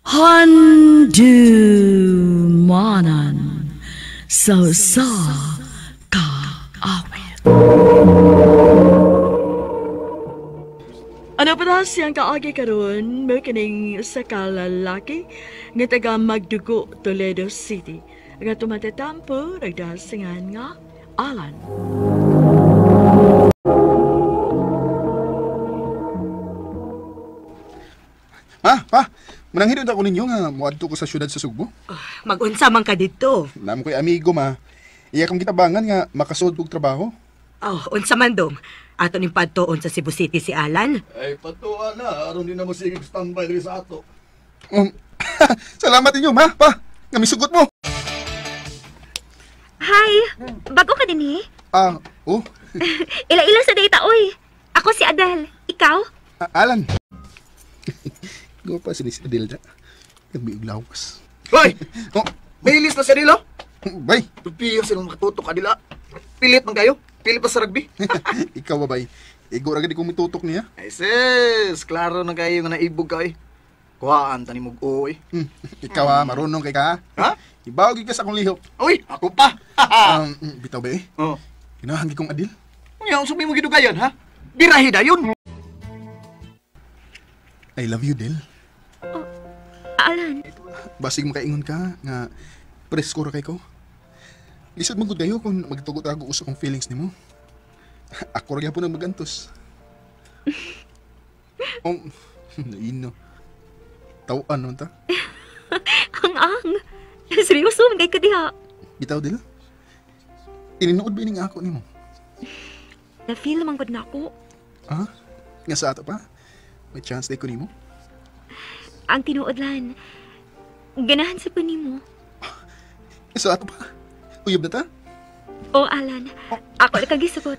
Handumanan sa usa ka awit. Ano pa siyang kaagi karon mo kining sa kalalaki nga taga Magdugo, Toledo City. Nga tumatatampo nagdasingan nga Alan. Ma, pa, mananghidot ako ninyo nga moadto ko sa syudad sa Sugbo. Oh, mag-unsa man ka dito. Namo ko'y amigo, ma. Iya kong gitabangan nga makasud kog trabaho. Oh, unsa man dong? Ato ning padtuon sa Cebu City si Alan. Ay, patuan na. Aron di na mo sige standby diri sa ato. Salamat ninyo, ma, pa. Nga misugot mo. Hi! Bago ka din eh? Ah, oh. Ila-ila sa data, oy. Ako si Adele. Ikaw? Alan. Gawa pa si Adele da. Nagbiog lawas. Hoy! Oh. May list na si Adele, oh? Bay! Tupiyo silang makatutok, Adele, ah. Pilit man kayo. Pilit pa sa rugby. Ikaw ba, bay? Igo ra gid kong mitutok niya. Ay, sis! Klaro na kayo nga naibog ka, eh. Kuhaan, tani mong oy. Ikaw, ah, marunong kay ka, ha? Ibaw gid ka sa akong lihok. Uy, ako pa! Bitaw ba, eh? Oh. Ginahan gid kong Adele. Unya, unsa may mo gidugayan, ha? Birahi dayon! I love you, Del. Oh, Alan. Basig makaingon ka nga presko ra kay ko. Lisod man gud kayo kung magtugot-tago usa kong feelings nimo. Ako ra gyapon ang magantos. Oh, naino. Tawaan man ta. Ang-ang. Seryoso man kay ka diha. Bitaw, Del. Ininuod ba ining ako nimo? Na-feel man gud nako. Ah? Nga sa ato pa? May chance day ko nimo? Ang tinuod lan. Ganahan sa panimo. Sa ato pa? Uyab na ta? Oh, Alan. Oh. Ako na kang gisugot.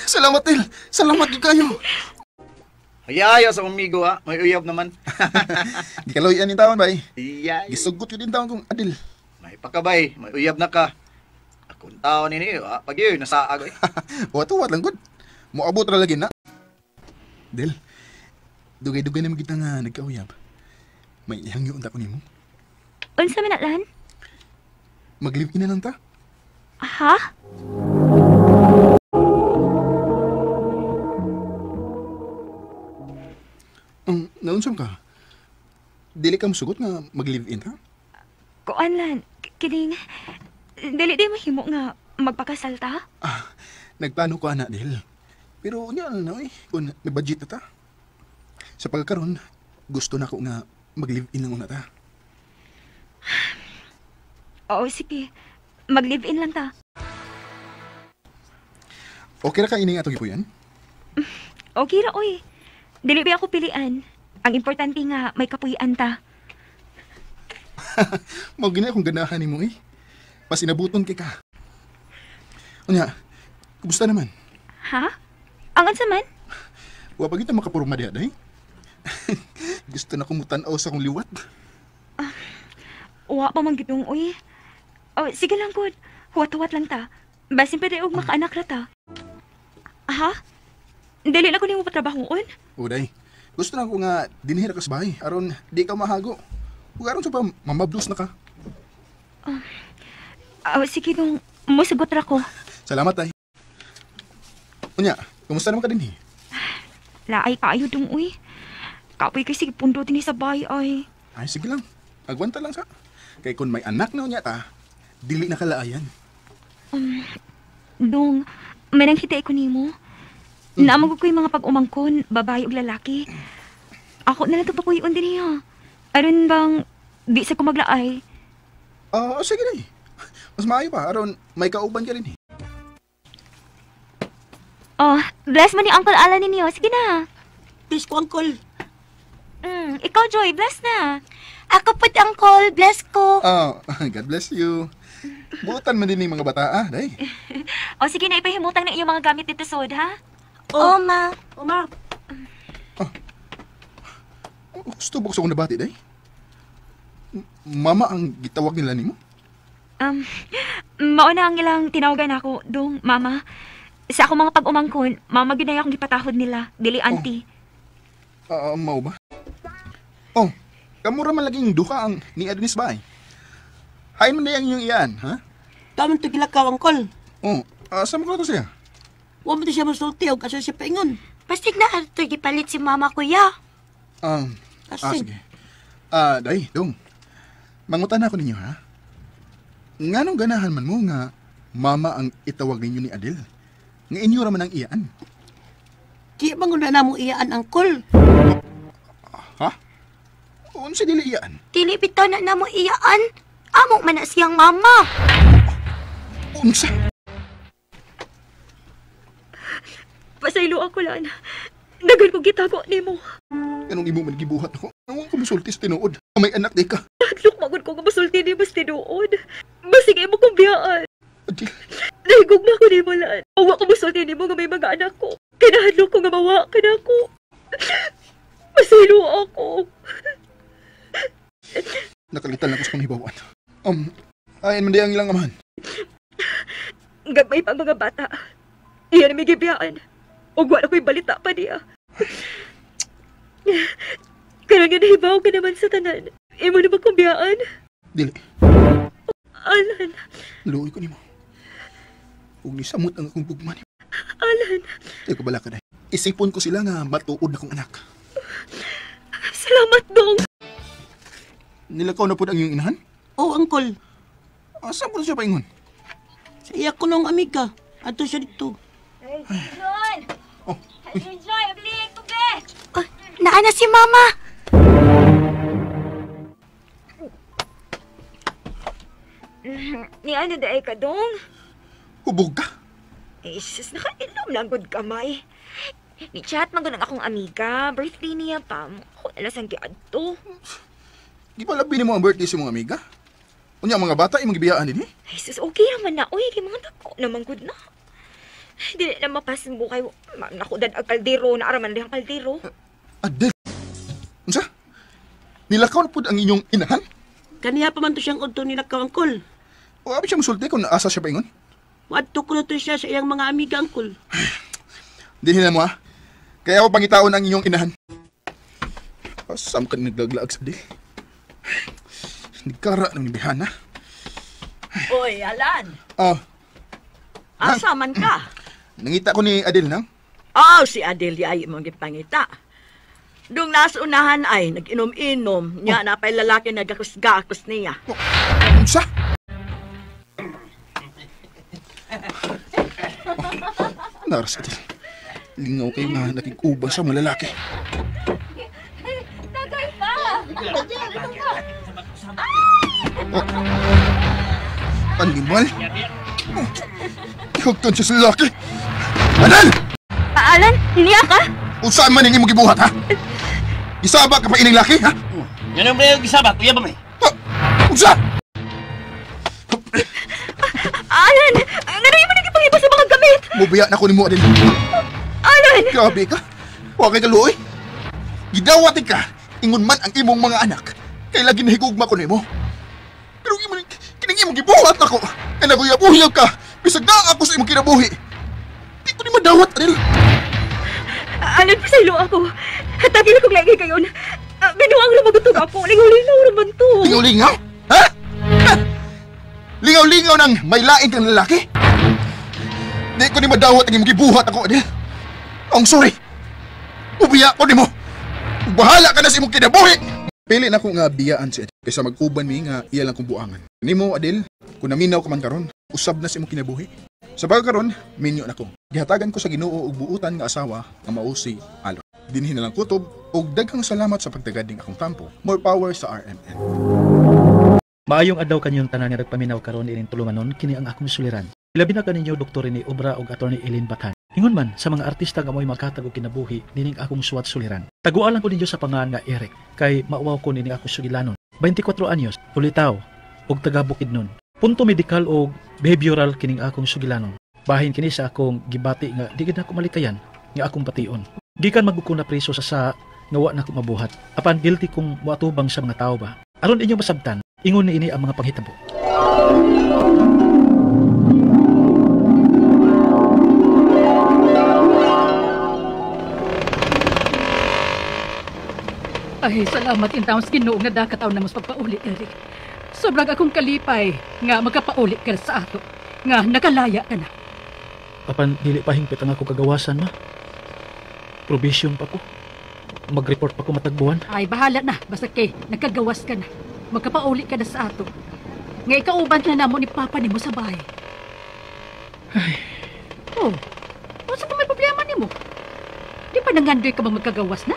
Salamat, Del. Salamat gid kayo. Hayaya sa amigo, ha. May uyab naman. Gikaloyan ni taon, bay. Iyay. Gisugot yun din taon kong Adel. May pakabay. May uyab na ka. Akong taon nini, ha. Pag yun, nasaag, eh. Wat-wat lang, good. Moabot ra lagi na. Del, dugay-dugay naman kita nga nagkauyab. May ihangyo unta ko nimo. Unsa man lan? Mag-live-in na lang ta. Ha? Naunsam ka? Dili ka musugot nga mag-live-in ta? Kuan lan, kining dili di mahimo nga magpakasal ta? Ah, nagplano ko ana, Del. Pero unya na eh, kung may budget na ta. Sa pagkaron, gusto na ko nga mag-live-in lang una ta. Oo, sige. Mag-live-in lang ta. Okay ra ka ining atong gipuyan? Okay ra, oy. Dili ba ako pilian? Ang importante nga, may kapuyan ta. Mao gina akong ganahan nimo eh. Mas inabuton kay ka. Unya, kumusta naman? Ha? Ang unsa man? Wa pa kita makapurma diha, day. Gusto na kong mutan-aw sa akong liwat. Wa pa man gidong, uy. Oh, sige lang, good. Huwat-huwat lang ta. Basin pwede og makaanak ra ta. Ha? Dili na ko nimo patrabahoon. O, day. Gusto na ko nga dinhira ka sa bahay aron di ka mahago. Ug aron sa pa mamabdos na ka. Sige dong, musugot ra ko. Salamat, day. Unya, kumusta naman ka dinhi? Laay kaayo dong, uy. Kapoy kay sige pundo dinhi sa bahay ay. Ay, sige lang. Agwanta lang sa. Kay kun may anak na unya ta, dili na kalaayan. Dong, may nanghitay ko nimo. Naamag ko yung mga pag-umangkon, babae ug lalaki. Ako na lang ito papuyon din niya. Aron bang di sa kumaglaay? Sige na eh. Mas maayo pa, aron may kauban ka rin eh. Oh, bless mo ni Uncle Alan ninyo. Sige na. Bless ko, Uncle. Ikaw, Joy, bless na. Ako po't, Uncle. Bless ko. Oh, God bless you. Buotan man din yung mga bata, ah, day. O sige na, ipahimutang na iyong mga gamit dito, Sod, ha? Oh, ma. Oh, ma. Oh, gusto ba ko sa akong nabati, day? Mama ang gitawag nila nimo? Mauna ang ilang tinawagan ako, dong, mama. Sa akong mga pag-umangkon, mama gyud na akong gipatahod nila, dili auntie. Oh. Mao ba? Oh, Kamura man laging duha ang ni Adonis ba eh. Hain man na ang inyong iyaan, ha? Kaman to gilakaw, Uncle. Oh, asa mo ko na to siya? Wa man to siya masulti og asa siya paingon. Basig na ato gipalit si mama kuya. Asig. Sige. Day, dong. Mangutan ako ninyo, ha? Nganong ganahan man mo nga mama ang itawag ninyo ni Adel? Nga inyo ra man ang iyaan. Di man gud na mo iyaan, Uncle. Ha? Unsa dili iyaan? Dili bitaw na namo iyaan. Amo man na siyang mama. Unsa? Pasaylo ako lan. Dagan kong gitago nimo. Anong imo man gibuhat ako? Anong kumusulti sa tinuod? May anak di ka. Hadlok magud ko nga masulti nimo sa tinuod. Basig imo kong biyaan. Adel. Nahigugma ko nimo lan. Wa ko musulti nimo nga may mga anak ko. Kinahadlok ko nga mawa ka na ako. Pasaylo ako. Nakalitan lang ko sa kong hibawan. Ayan man di ang ilang amahan. Gagmay pa ang mga bata. Iyan may gibiyaan. Ug wala ko'y balita pa niya. Karon nga nahibaw ka naman sa tanan. Imo na ba kong biyaan? Dili. Alan. Luoy ko nimo. Ug nisamot ang akong gugma nimo. Alan. Teka bala ka na. Isipon ko sila nga matuod na kong anak. Salamat, Dong. Nilakaw na po ang iyong inahan? Oh, Uncle. Asa po na siya paingon? Sa iya ko nung amiga. Ato siya dito. Hey, John! Oh. Hey, Joy, abli, tubig! Oh, naa na si mama. Ni ano daay ka, Dong? Hubog ka? Eh, sus, nakainom lang good kamay. Ni chat man ang akong amiga. Birthday niya pa. Ako nalas ang giadto. Di ba labi nimo ang birthday sa mong amiga? Unya mga bata imong gibiyaan dinhi? Ay sus, okay naman na. Uy, kay mga dako naman gud na. Dili na mapas mo kay naku dad ang kaldero na araman dihang kaldero. Adel. Unsa? Nilakaw na pud ang inyong inahan? Kaniya pa man to siyang udto nilakaw, Uncle. O abi siya musulti kung naasa siya paingon? Wadto ko na to siya sa iyang mga amiga, Uncle. Dinhi na mo ha. Kaya ako pangitaon ang inyong inahan. Asam ka naglaglaag sa di. Nagkara ng bihana. Oy, Alan. Oh. Asa man ka? Nangita ko ni Adel nang? Oh, si Adel ay imong gipangita. Dung nasa unahan ay nag-inom-inom. Nya na pa'y lalaki nagakus-gakos niya. Oh. Unsa? Oh. Naras Adel. Lingaw kayo nga nakikuba sa mga lalaki. Tagay pa! Oh. Animal? Oh. Ihagtan siya sa lalaki! Adel! Alan, niya ka? Unsa man ang imong gibuhat, ha? Gisaba ka pa ining laki, ha? Yan ang mga gisaba, kuya ba may? Unsa? Alan! Ngano imo nagipanghiba sa mga gamit? Mubiya na ko nimo, Adel. Alan! Grabe ka. Wa kay kaluoy. Gidawat ka, ingon man ang imong mga anak. Kay lagi nahigugma ko nimo. Pero imo kining imong gibuhat nako. Kay naguyab-uyab ka. Bisag naa ako sa imong kinabuhi. Di ko ni madawat, Adel. Alan, pasaylo ako. Hatagil akong lagi kayon. Binuang lumagutog ako. Lingaw-lingaw naman to. Lingaw-lingaw? Ha? Lingaw-lingaw ng may lain kang lalaki? Di ko ni madawat ang imong gibuhat ako, Adel. Ang sorry. Ubiya ko nimo. Bahala ka na sa imong kinabuhi. Pili na ko nga biyaan si Adel kaysa mag-uban mi nga iya lang kong buangan. Nimo, Adel, kung naminaw ka man karon, usab na sa imong kinabuhi. Sa pagkaron, minyo na ko. Gihatagan ko sa Ginoo og buutan nga asawa nga mao si Alon. Dinhi na lang kutob og daghang salamat sa pagtagad ning akong tampo. More power sa RMN. Maayong adlaw kanyong tanan nga nagpaminaw karon ining tulumanon kini ang akong suliran. Ilabi na kaninyo Dr. Rene Obra ug Attorney Eileen Batan. Ingon man sa mga artista nga mo'y makatag og kinabuhi nining akong suwat suliran. Tagualan ko ninyo sa pangalan nga Eric kay mauwaw ko nining akong sugilanon. 24 anyos, ulitaw ug taga Bukidnon. Punto medikal og behavioral kining akong sugilanon. Bahin kini sa akong gibati nga di gid nako malikayan nga akong bation. Gikan magbuko na preso sa nga wa nako mabuhat. Apan guilty kong moatubang sa mga tawo ba. Aron inyong masabtan, ingon niini ang mga panghitabo. Ay, salamat in taon sa Ginoo nga dakataon na mas pagpauli, Eric. Sobrang akong kalipay nga magkapauli ka sa ato. Nga nakalaya ka na. Apan dili pa hingpit ang ako kagawasan, ma. Probation pa ko. Mag-report pa ko matagbuan. Ay, bahala na. Basta kay nakagawas ka na. Magkapauli ka na sa ato. Nga ikauban na namo ni Papa nimo sa bahay. Ay. Oh, unsa pa may problema nimo? Di pa nangandoy ka bang magkagawas na?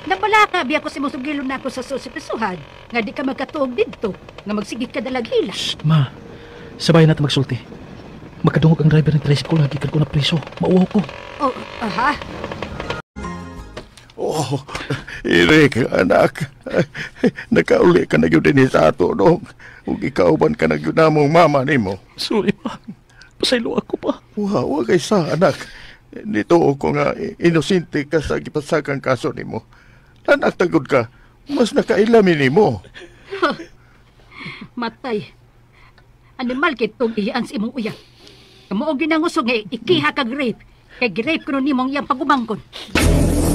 Nabalaka, biya ko si Musugilo na ako sa susipisuhan. Nga di ka magkatuog dito. Nga magsigit ka dalag hila. Shh, ma. Sabay na ito magsulti. Magkadungog ang driver ng tricycle, hagikan ko na preso. Mauwaw ko. Oh, aha. Oh, Eric, anak. Nakauli ka na yun din sa ato, no? Ug ikauban ka na yun na mong mama nimo. Sorry, pa. Pasaylo ako pa. Wa kay sa, anak. Nito ko nga inosente ka sa gipasakang kaso nimo. Anak, tagod ka. Mas nakailami nimo. Matay. Animal kay tong iyaan sa imong uyab. Kamo og ginangusog nga ikiha kag rape. Kay gi-rape kuno nimo ang iyang pagumangkon.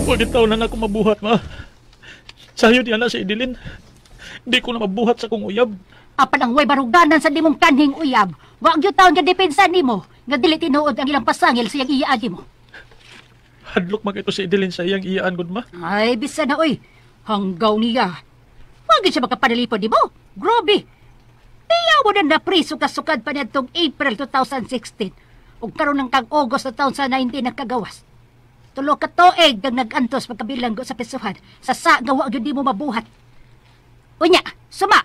Huwag itaw na ako mabuhat, ma. Sayo diyan na si Idilin. Di ko na mabuhat sa kong uyab. Apan ang way baruganan sa nimong kanhing uyab. Wa gyud taon nga depensa nimo nga dili tinuod ang ilang pasangil sa iyang iyaan nimo. Hadlok man ito si Idilin sa iyang iyaan gud, ma. Ay, bisa na oy. Hanggaw niya. Wa gyud siya makapanalipod nimo. Grabe. Tiyaw mo na napriso kasukad pa niadtong April 2016. Ug karon ng kag August 2019 nagkagawas. Tulo ka tuig ang nag-antos pagkabilanggo sa pisuhan. Sa sa nga wa gyud nimo mabuhat. Unya, suma.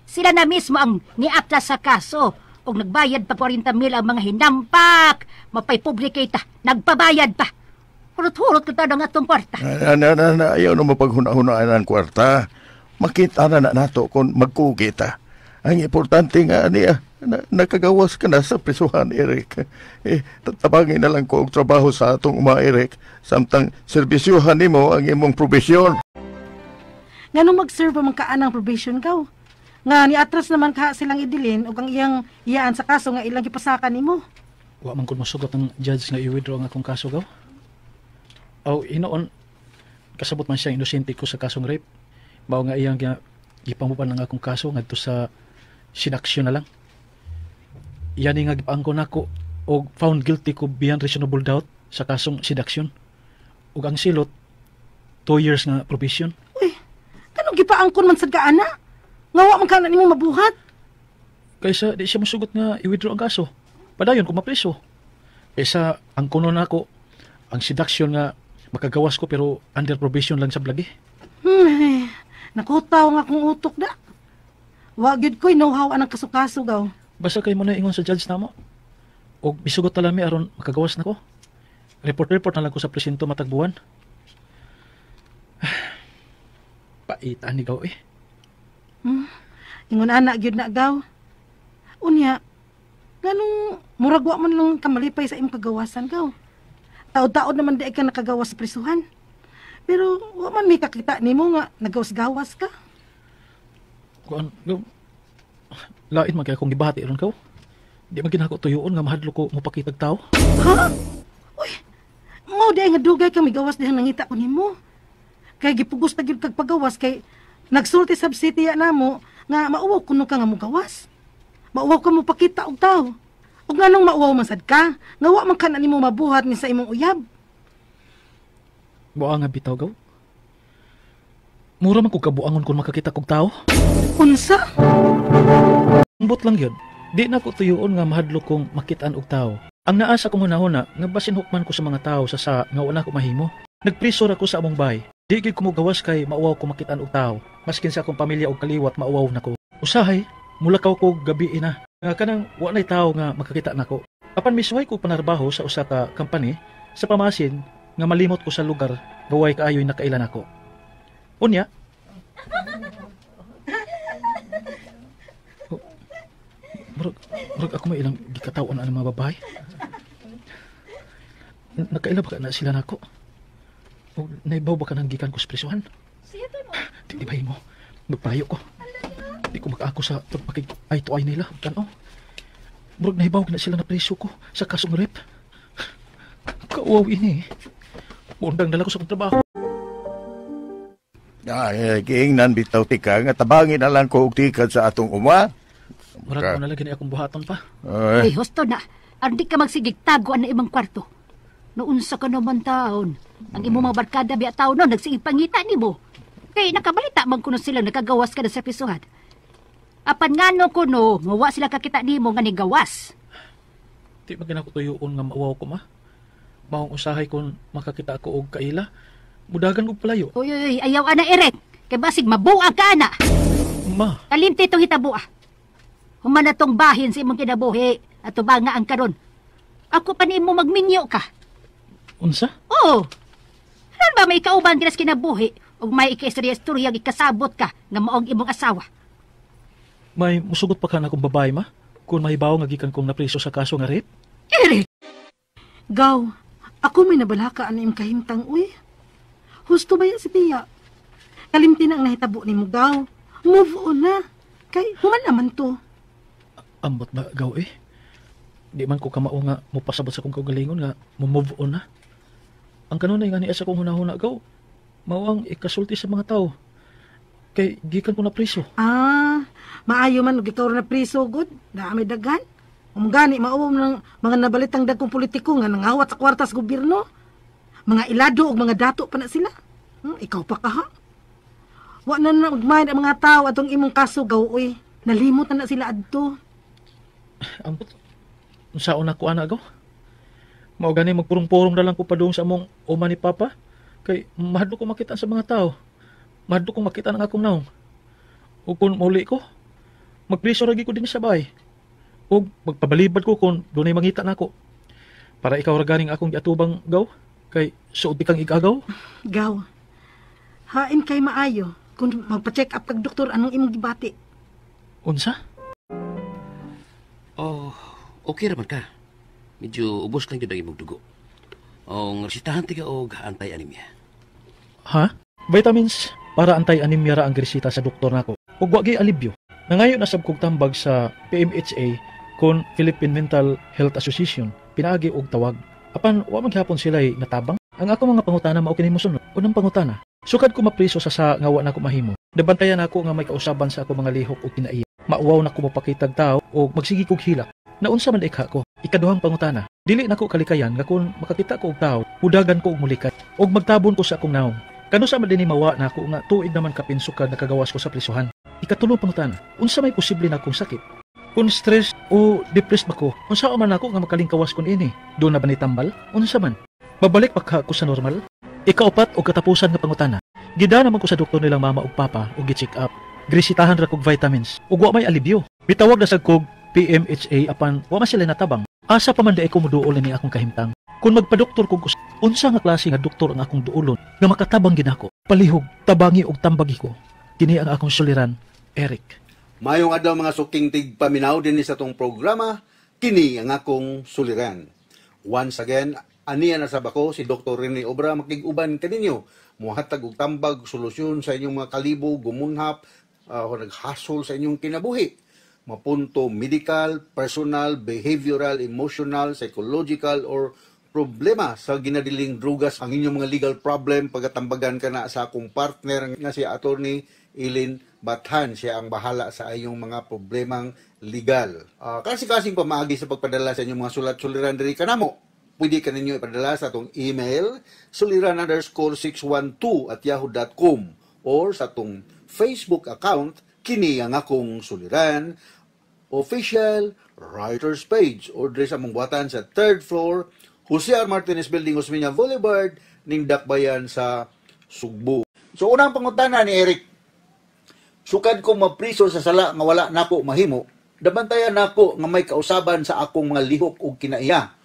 Sila na mismo ang niatlas sa kaso. Ug nagbayad pa 40,000 ang mga hinampak. Mapay-publicate, nagpabayad pa. Hurot-hurot ko ng atong kwarta. Na, ayaw na mapaghuna-hunaan ang kwarta. Makita na nato kung magkugi ta. Ang importante nga niya, nakagawas ka na sa prisuhan, Eric. Eh, tatabangin na lang ko og trabaho sa atong uma, Eric. Samtang serbisyuhan nimo ang imong probisyon. Nganong mag-serve pa man ka anang probation gaw? Nga niatras naman ka silang Idilin ug ang iyang iyaan sa kaso nga ilang gipasakan nimo. Wa man kun mosugot ang judge nga i-withdraw ang akong kaso gaw. Aw hinoon, kasabot man siya inosente ko sa kasong rape. Mao nga iyang gipamupan ang akong kaso ngadto sa sinaksyon na lang. Yani nga gipaangko nako og found guilty ko beyond reasonable doubt sa kasong seduction. Ug ang silot 2 years nga probation. Uy, kanong gipaangkon man sad ka ana? Nga wa man ka na nimo mabuhat. Kaysa di siya mosugot nga i-withdraw ang kaso. Padayon ko mapriso. Kaysa ang kuno nako ang seduction nga makagawas ko pero under probation lang sa blagi. Nakutaw nga akong utok da. Wa gyud ko'y know-how anang kaso-kaso gaw. Basta kay mo na ingon sa judge namo. Og misugot ta lami aron makagawas nako. Report na lang ko sa presinto matagbuan. Paitan ni gaw eh. Ingon ana gyud na gaw. Unya, nganong murag wa man lang kamalipay sa imong kagawasan gaw. Taod-taod naman di ka nakagawas sa prisuhan. Pero wa man may kakita nimo nga nagawas-gawas ka. Kuan, gaw. Lain man kay akong gibati ron kaw. Di man ginako tuyoon nga mahadlok ko mopakitag tao. Ha? Uy, mao di ay nga dugay ka migawas dihang nangita ko nimo. Kay gipugos na gyud kag pagawas kay nagsulti sab city ya namo nga mauwaw kuno ka nga mogawas. Mauwaw ka mo pakita og tao. Ug nganong mauwaw man sad ka? Nga wa man ka na nimo mabuhat ni sa imong uyab. Buang nga bitaw gaw. Mura man kog kabuangon kung makakita kog tao. Unsa? Ambot lang yun. Di na ko tuyoon nga mahadlok kong makitaan og tao. Ang naa sa akong hunahuna nga basin hukman ko sa mga tao sa nga wala ko mahimo. Nagpriso ra ko sa among bahay. Di gyud ko mogawas kay mauwaw ko makitaan og tao. Maskin sa akong pamilya og kaliwat mauwaw nako. Usahay, mulakaw ko gabi ina. Nga kanang wa nay tao nga makakita nako. Apan misuway ko panarbaho sa usa ka company sa pamasin nga malimot ko sa lugar nga way kaayoy nakailan nako. Unya, murag ako may ilang gikatawan ang mga babae. Nakaila ba ka na sila nako? O naibaw ba ka nang gikan ko sa prisuhan? Di ba mo? Magpalayo ko. Di ko makaako sa pagpakig ay to ay nila. Tanaw. Murag naibaw na sila na preso ko sa kasong rape. Kauwaw ini. Bundang dala ko sa kong trabaho. Ay, giingnan bitaw tika nga tabangin na lang ko og tikad sa atong uma. Murag mo na lang gani akong buhaton pa. Ay, Ay, husto na. Ardi ka magsigig tago na imong kwarto. Noon sa ka naman taon. Ang imong mga barkada biya taon no, nagsigig pangita nimo. Kay nakabalita man kuno sila nakagawas ka na sa prisuhan. Apan ngano kuno, mawa sila kakita nimo nga nigawas. Di man gina ko tuyoon nga mauwaw ko ma. Maong usahay kon makakita ako og kaila. Mudagan og palayo. Uy, uy, uy, ayaw ana Eric. Kay basig mabuang ka ana. Ma, Kalimti itong hitabua. Human na tong bahin sa imong kinabuhi at nga ang karon. Ako pa nimo magminyo ka. Unsa? Oo. Ano ba may kauban ka na sa kinabuhi ug may ikaistorya-istorya ikasabot ka nga maong imong asawa? May musugot pa ka na akong babae ma? Kung mahibaw nga gikan kong napriso sa kaso nga rape? Eric! Gaw, ako may nabalaka ang imong kahimtang, uy. Husto ba yan si Tia? Kalimti na ang nahitabo ni mo, Gaw. Move on na. Kay, human naman to. Ambot ba, Gaw eh? Di man ko kamao nga mupasabot sa akong kaugalingon nga mo-move on na. Ang kanunay nga niya sa akong hunahuna, Gaw, mao ang ikasulti sa mga tao. Kay gikan ko na priso. Ah, maayo man og ikaw ra na priso gud, naa may daghan. Umgani mauwom ng mga nabalitang dagkong politiko nga nangawat sa kwarta sa gobyerno. Mga ilado og mga dato pa na sila. Ikaw pa kaha. Wa na na magmind ang mga tao atong imong kaso gaw oy. Nalimot na na sila adto. Ambot. Unsaon na ko ana gaw? Mao gani magpurong-purong na lang ko padung sa among uma ni Papa. Kay mahadlok ko makita sa mga tao. Mahadlok ko makita ng akong naong. O kung mauli ko, magpriso ra gyud ko din sa bahay. O magpabalibad ko kung dunay mangita nako. Para ikaw ra ganing akong giatubang gaw, kay suod kang igagaw. Gaw. Hain kay maayo kung magpa-check up kag doktor anong imong gibati. Unsa? Oh, okay raman ka. Medyo ubos lang gyud ang imong dugo. Ong resitahan ti ka og anti-anemia. Ha? Vitamins para anti-anemia ra ang gresita sa doktor nako. Ug wa gyud alibyo. Nangayo na sab kog tambag sa PMHA kon Philippine Mental Health Association pinaagi og tawag. Apan wa man gihapon sila'y natabang. Ang ako mga pangutana mao kini mosunod. Unang pangutana, sukad ko mapriso sa nga wa nako mahimo. Nabantayan nako nga may kausaban sa ako mga lihok ug kinaiya. Mauwaw nako mopakitag tawo og magsige kog hilak. Naunsa man ikha ko? Ikaduhang pangutana, dili nako kalikayan nga kun makakita ko og tawo, mudagan ko og mulikay og magtabon ko sa akong naong. Kano sa man dinhi mawa nako nga tuig naman kapin sukad nakagawas ko sa prisuhan. Ikatulong pangutana, unsa may posible na akong sakit? Kung stress o depressed ba ko, unsa man ako nga makalingkawas kun ini? Doon na ba ni tambal? Unsa man? Babalik pa ka ko sa normal? Ikaupat o katapusan nga pangutana. Gida naman ko sa doktor nilang mama ug papa ug gi-check up. Gresitahan ra kog vitamins ug wa may alibyo. Bitawag na sad kog PMHA apan wa man sila natabang. Asa pa man di ko moduol ni akong kahimtang. Kung magpadoktor kog unsa nga klase nga doktor ang akong duolon nga makatabang ginako. Palihog, tabangi og tambagi ko. Kini ang akong suliran, Eric. Mayong adlaw mga suking tigpaminaw dinhi sa atong programa, kini ang akong suliran. Once again, aniya na sab ako si Dr. Rene Obra makig-uban kaninyo. Muhatag og tambag solusyon sa inyong mga kalibo, gumunhap, o naghasol sa inyong kinabuhi. Mapunto medical, personal, behavioral, emotional, psychological, or problema sa ginadiling drugas, ang inyong mga legal problem, pagatambagan ka na sa akong partner nga si Attorney Eileen Bathan. Siya ang bahala sa inyong mga problemang legal. Kasi-kasing pamaagi sa pagpadala sa inyong mga sulat-suliran diri kanamo. Pwede ka ninyo ipadala sa atong email, suliran_612@yahoo.com or sa atong Facebook account, kini ang akong suliran, official writer's page, or diri sa among buhatan sa 3rd floor, Jose R. Martinez Building, Osmeña Boulevard, ning Dakbayan sa Sugbo. So unang pangutana ni Eric, sukad ko mapriso sa sala nga wala nako mahimo, dabantayan nako nga may kausaban sa akong mga lihok ug kinaiya.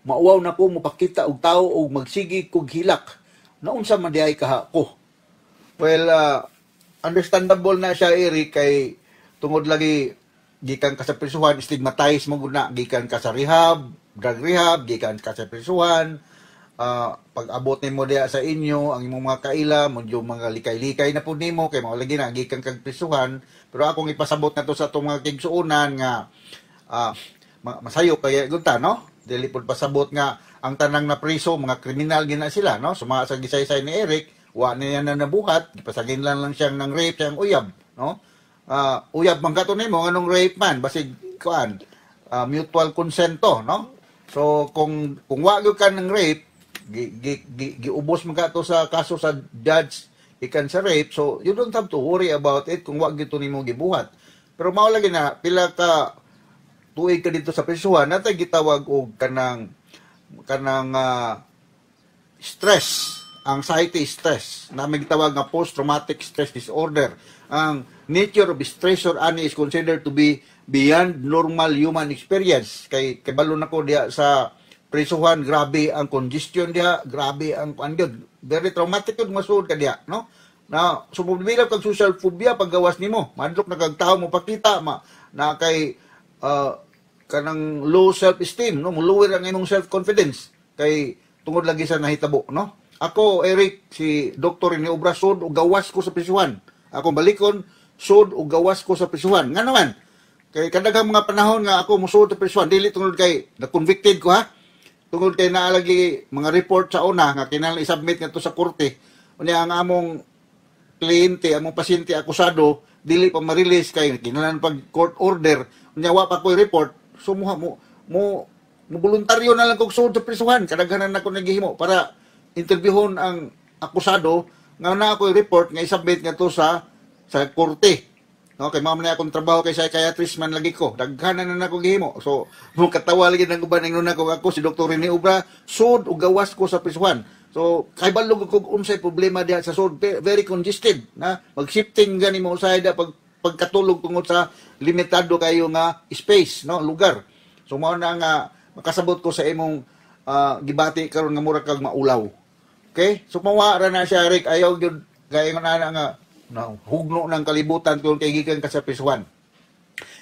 Mauwaw nako mopakita og tawo og magsige kog hilak. Naunsa man diay kaha ko? Well, understandable na siya Eric kay tungod lagi gikan ka sa prisuhan, stigmatized mo gud na, gikan ka sa rehab, drug rehab, gikan ka sa prisuhan. Pag-abot nimo diha sa inyo, ang imong mga kaila, medyo mga likay-likay na pud nimo kay mao lagi na gikan kag prisuhan. Pero akong ipasabot na to sa atong mga kigsuonan nga masayo kay gunta, no? Dili pud pasabot nga ang tanang na priso mga kriminal gina sila, no? Suma sa gisaysay ni Eric, Wa niya na nabuhat, gipasagin lang lang siyang ng rape siyang uyab, no? Uyab man kato nimo, anong rape man, basig kuan, mutual consent to, no? So kung wa gyud ka ng rape, gi, gi, gi, giubos man kato sa kaso sa judge ikan sa rape, so you don't have to worry about it kung wa gyud to nimo gibuhat. Pero mao lagi na pila ka tuig ka dito sa prisuhan, natay gitawag og kanang kanang stress, anxiety stress, na may gitawag nga post-traumatic stress disorder. Ang nature of stressor ani is considered to be beyond normal human experience. Kay kabalo nako diha sa prisuhan, grabe ang congestion diha, grabe ang kuan gyud. Very traumatic gyud masuod ka diha, no? Na so mo-develop kag social phobia paggawas nimo. Madlok na kag tawo mo pakita ma na kay kanang low self-esteem, no? Muluwer ang imong self-confidence kay tungod lagi sa nahitabo, no? Ako, Eric, si Dr. Rene Obra, sud og gawas ko sa prisuhan. Ako balikon, sud og gawas ko sa prisuhan. Nga naman, kay kadaghang mga panahon nga ako musuod sa prisuhan, dili tungod kay na-convicted ko, ha? Tungod kay naalagi mga report sa una nga kinahanglan i-submit ngadto sa korte. Unya ang among kliyente, among pasyente akusado, dili pa ma-release kay kinahanglan pag court order. Unya wa pa ko'y report, so mo mo mo mo voluntaryo na lang kog suod sa prisuhan. Kadaghanan na ko naghihimo para interviewon ang akusado nga na ako'y report nga i-submit ngadto sa korte. No, kay mao man na akong trabaho kay psychiatrist man lagi ko. Daghanan na nako gihimo. So, mo katawa lagi nang uban ang nuna ko, ako si Dr. Rene Obra, sud ug gawas ko sa prisuhan. So, kay balog ko unsay problema diha sa sud, very congested na mag-shifting gani mo usahay da pag pagkatulog tungod sa limitado kayo nga space, no, lugar. So mao na nga makasabot ko sa imong gibati karon nga mura kag maulaw. Okay? So mawa ra na siya, Rick, ayaw gyud kay ingon ana nga na hugno ng kalibutan kung kay gikan ka sa prisuhan.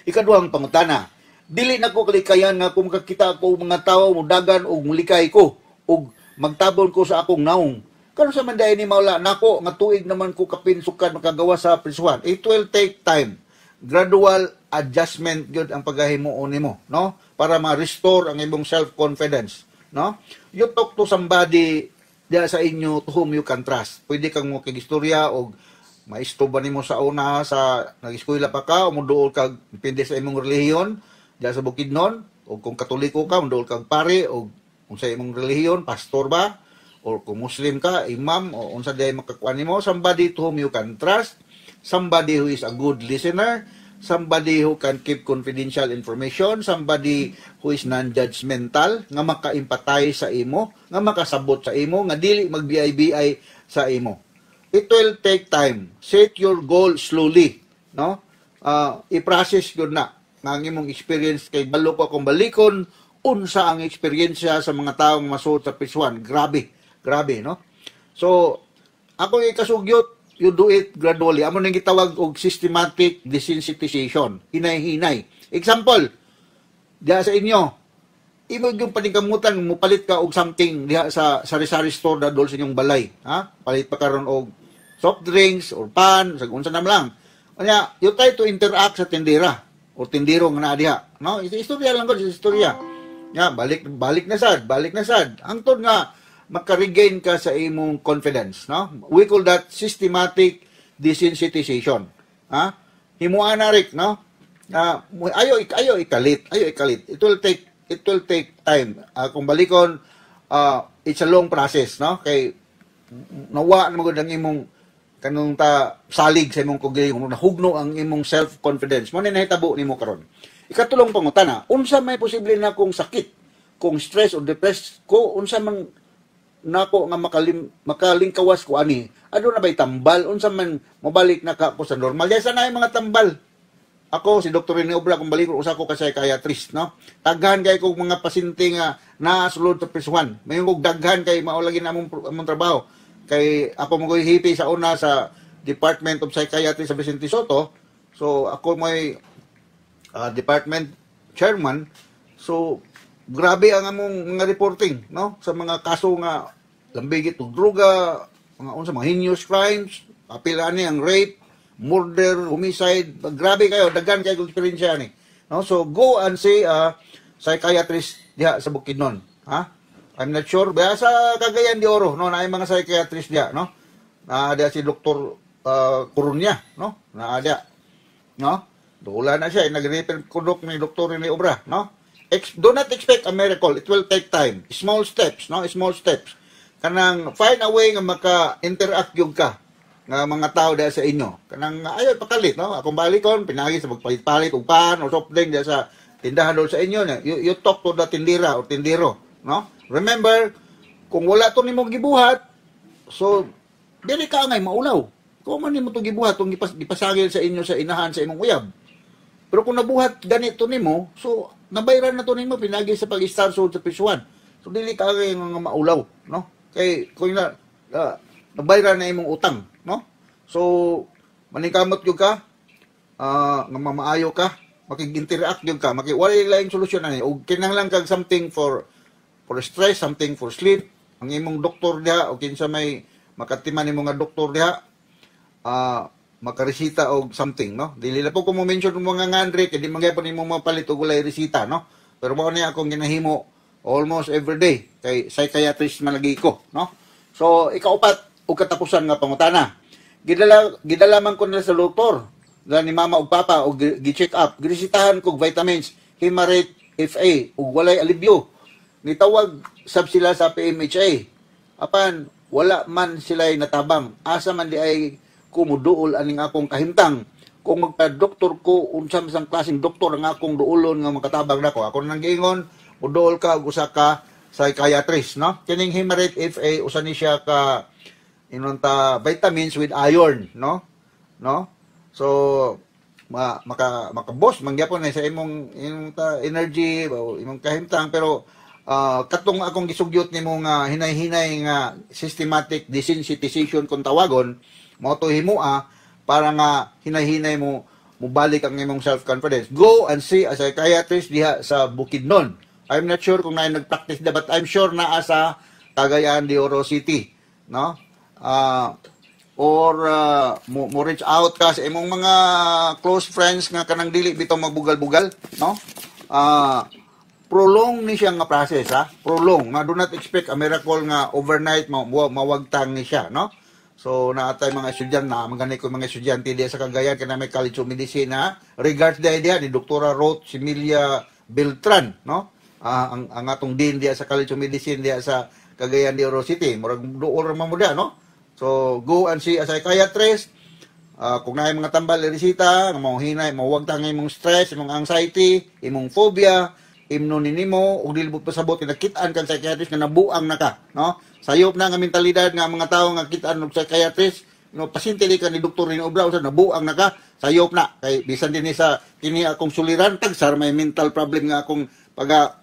Ikaduhang pangutana, dili na ko kalikayan nga kung makakita ko mga tawo mudagan og mulikay ko og magtabon ko sa akong naong. Karon sa man diay ni maula nako nga tuig naman ko kapin sukad makagawa sa prisuhan. It will take time. Gradual adjustment gyud ang paghahimuon nimo, no? Para ma-restore ang imong self-confidence, no? You talk to somebody diya sa inyo to whom you can trust. Pwede kang mo istorya og maestro ba nimo sa una sa nag-eskwela pa ka o moduol kag depende sa imong relihiyon diya sa Bukidnon, o kung Katoliko ka moduol kag pare, o kung sa imong relihiyon pastor ba, or kung Muslim ka imam, o unsa diay makakuan nimo, somebody to whom you can trust, somebody who is a good listener, somebody who can keep confidential information, somebody who is non-judgmental, nga maka-empathize sa imo, nga makasabot sa imo, nga dili mag-BI-BI sa imo. It will take time. Set your goal slowly, no? I-process yun na nga ang imong experience kay balo ko akong balikon unsa ang eksperyensya sa mga taong masuod sa prisuhan. Grabe, grabe, no? So, ako ikasugyot, you do it gradually. Amo nang gitawag og systematic desensitization. Hinay-hinay. Example, diha sa inyo, imo yung paningkamutan mo palit ka og something diha sa sari-sari store na dol sa inyong balay, ha? Palit pa karon og soft drinks or pan, sa unsa na lang. Kanya, you try to interact sa tindera o tindero nga naa diha, no? Istorya lang ko, istorya. Ya, balik balik na sad, balik na sad. Hangtod nga maka-regain ka sa imong confidence, no? We call that systematic desensitization. Ha? Himuan na, Rick, no? Ayo ayo ikalit, ayo ikalit. It will take time. Kung balikon, it's a long process, no? Kay nawa na magud ang imong kanong ta salig sa imong kaugalingon, nahugno ang imong self-confidence. Mo ni nahitabo nimo karon. Ikatulong pangutana, unsa may posible na kong sakit, kung stress o depressed ko, unsa man nako nga makalingkawas ko ani? Aduna bay tambal? Unsa man mobalik na ka ko sa normal? Yes, na mga tambal. Ako si Dr. Rene Obra, kung balik usa ko ka psychiatrist, no? Daghan kay kog mga pasyente nga naa sulod sa prisuhan. Mayon kog daghan kay mao lagi na among trabaho. Kay ako mo hipi sa una sa Department of Psychiatry sa Vicente Sotto. So ako may department chairman. So grabe ang among mga reporting, no? Sa mga kaso nga lambigit og droga, mga unsa, mga heinous crimes, apil ani ang rape, murder, homicide, grabe kayo, daghan kayo eksperyensya ni. No? So go and see a psychiatrist diha sa Bukidnon, ha? I'm not sure, ba sa Cagayan de Oro, no, naay mga psychiatrist diha, no? Naa diha si Dr. Coruña, no? Naa diha. No? Dula na siya, nag-refer kudok ni Dr. Rene Obra, no? Do not expect a miracle. It will take time. Small steps, no? Small steps. Kanang find a way nga maka-interact gyud ka nga mga tao diha sa inyo. Kanang ayaw pakalit, no? Akong balikon, pinagi sa magpalit-palit og pan o soft drink diha sa tindahan doon sa inyo. You talk to the tindera or tindero, no? Remember, kung wala to nimo gibuhat, so dili ka angay maulaw. Kung man nimo to gibuhat, kung gipasagil sa inyo sa inahan sa imong uyab. Pero kung nabuhat ganito nimo, so nabayran na to nimo pinagi sa pag-start sa prisuhan. So dili ka angay nga maulaw, no? Kay kung na nabayran na imong utang, no? So maningkamot gyud ka, nga mamaayo ka, makig-interact gyud ka, maki walay laing solusyon ani og kinahanglan kag something for stress, something for sleep. Ang imong doktor diha o kinsa may makatiman nimo nga doktor diha, makaresita og something, no? Dili na po ko mo mention ng mga ngandre kay di man gyapon nimo mapalit og walay resita, no? Pero mao ni akong ginahimo almost every day kay psychiatrist man lagi ko, no? So ikaupat og katapusan nga pangutana. Gidala man ko nila sa doktor, dala ni mama ug papa og gi-check up, giresitahan kog vitamins, Hemarate FA ug walay alibyo. Nitawag sab sila sa PMHA. Apan wala man sila'y natabang. Asa man di ay kumuduol aning akong kahimtang. Kung magpa-doktor ko, unsa man sang klaseng doktor ang akong duolon nga makatabang nako. Ako nang giingon, muduol ka og usa ka psychiatrist, no? Kining Hemarate FA usa ni siya ka inunta vitamins with iron, no? No? So maka makabos man gyapon na sa imong ta energy o imong kahimtang, pero katong akong gisugyot nimo nga hinay-hinay nga systematic desensitization kung tawagon mao to himua para nga hinay-hinay mo mubalik ang imong self-confidence. Go and see a psychiatrist diha sa Bukidnon. I'm not sure kung naay nag-practice da, but I'm sure naa sa Cagayan de Oro City, no? Or mo reach out ka sa imong mga close friends nga kanang dili bitaw magbugal-bugal, no? Prolong ni siya nga process, ha? Prolong. Nga do not expect a miracle nga overnight mawagtang ni siya, no? So naatay mga estudyante na mga ko mga estudyante diya sa Cagayan kana may College of Medicine, ha. Regards diha diha ni Doktora Ruth Similia Beltran, no? Ang atong dean diya sa College of Medicine diya sa Cagayan de Oro City. Murag duol ra man mo diha, no? So go and see a psychiatrist. Kung naay mga tambal resita, nga mao hinay, mawagtang imong stress, imong anxiety, imong phobia, imno nimo ug dili pasabot kay nakit-an kang psychiatrist nga nabuang na ka, no? Sayop na nga mentalidad nga ang mga tawo nga kit-an og psychiatrist, no, pasyente di ka ni doktor ni obra usa nabuang na ka, sayop na kay bisan dinhi sa kini akong suliran tagsar may mental problem nga akong paga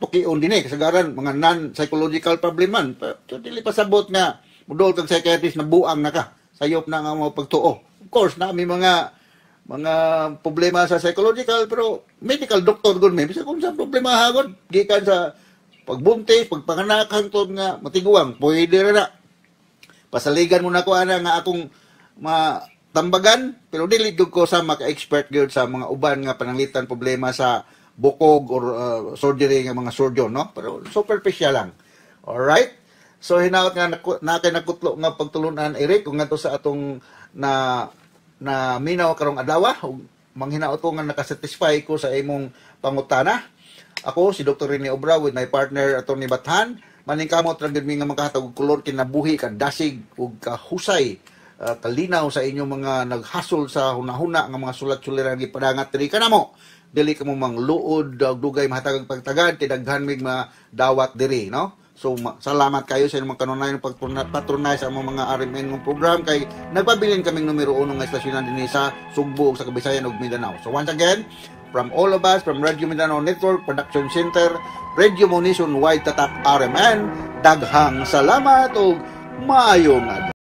tukion dinhi kasagaran mga non psychological problem man. So, dili pasabot nga mudol kag psychiatrist nabuang na ka. Sayop na nga mo pagtuo. Of course, na may mga problema sa psychological, pero medical doctor gud may bisag kung sa problema hagod gikan sa pagbuntis, pagpanganak hangtod nga matiguang, pwede ra na. Pasaligan mo na ko ana nga akong matambagan, pero dili gyud ko sa maka-expert gyud sa mga uban nga pananglitan problema sa bukog or surgery nga mga surgeon, no? Pero superficial lang. Alright? So hinaot nga na kay nakutlo nga pagtulunan, Eric, kung ngadto sa atong na na minaw karong adlaw, ug manghinaot ko nga nakasatisfy ko sa imong pangutana. Ako si Dr. Rene Obra with my partner Atty. Bathan. Maningkamot ra gyud mi nga makahatag og kolor kinabuhi, kadasig ug kahusay, kalinaw sa inyong mga naghasol sa hunahuna nga mga sulat-suliran gipadangat diri kanamo. Dili kamo mangluod og dugay mahatag pagtagad kay daghan mig madawat diri, no? So salamat kayo sa inyong mga kanunay ng pagpatronize sa among mga RMN mong program kay nagpabilin kaming numero 1 nga estasyonan dinhi sa Sugbo ug sa Kabisayan ug Mindanao. So once again, from all of us from Radio Mindanao Network Production Center, Radio Mo Nationwide Tatak RMN, daghang salamat ug maayong adlaw.